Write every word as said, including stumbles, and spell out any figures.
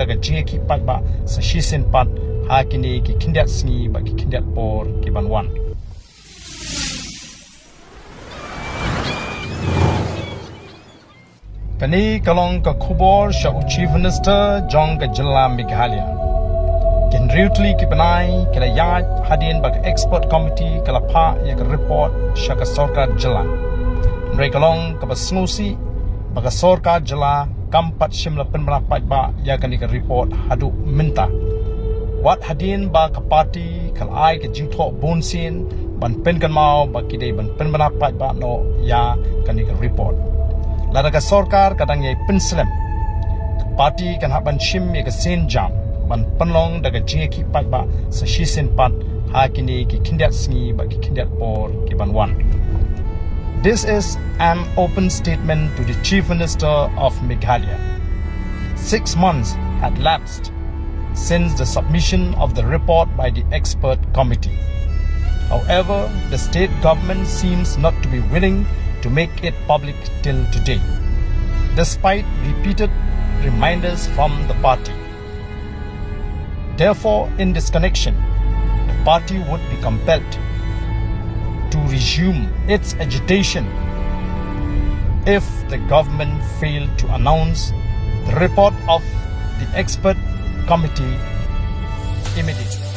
da ka jingïakhih paidbah sa shisien pat ha kine ki khyndiat sngi bad ki khyndiat por ki ban wan. Kane ka long ka khubor sha u Chief Minister jong ka jylla Meghalaya. Ki hynriew tylli ki bnai ki la ïaid hadien ba ka expert committee ka la phah ïa ka report sha ka sorkar jylla. Hynrei ka long kaba sngewsih ba ka sorkar jylla kam pat shym la pynbna paidbah ïa kane ka report haduh mynta. Wat hadien ba ka party ka la ai ka jingthoh bunsien ban pynkynmaw ba ki dei ban pynbna paidbah noh ïa kane ka report. Lada ka sorkar ka dang ïai pynslem, ka party kan hap ban shim ïa ka sienjam ban pynlong da ka jingïakhih paidbah sa shisien pat ha kine ki khyndiat sngi bad ki khyndiat por ki ban wan. This is an open statement to the Chief Minister of Meghalaya. Six months had lapsed since the submission of the report by the expert committee. However, the state government seems not to be willing to make it public till today, despite repeated reminders from the party. Therefore, in this connection, the party would be compelled to resume its agitation if the government failed to announce the report of the expert committee immediately.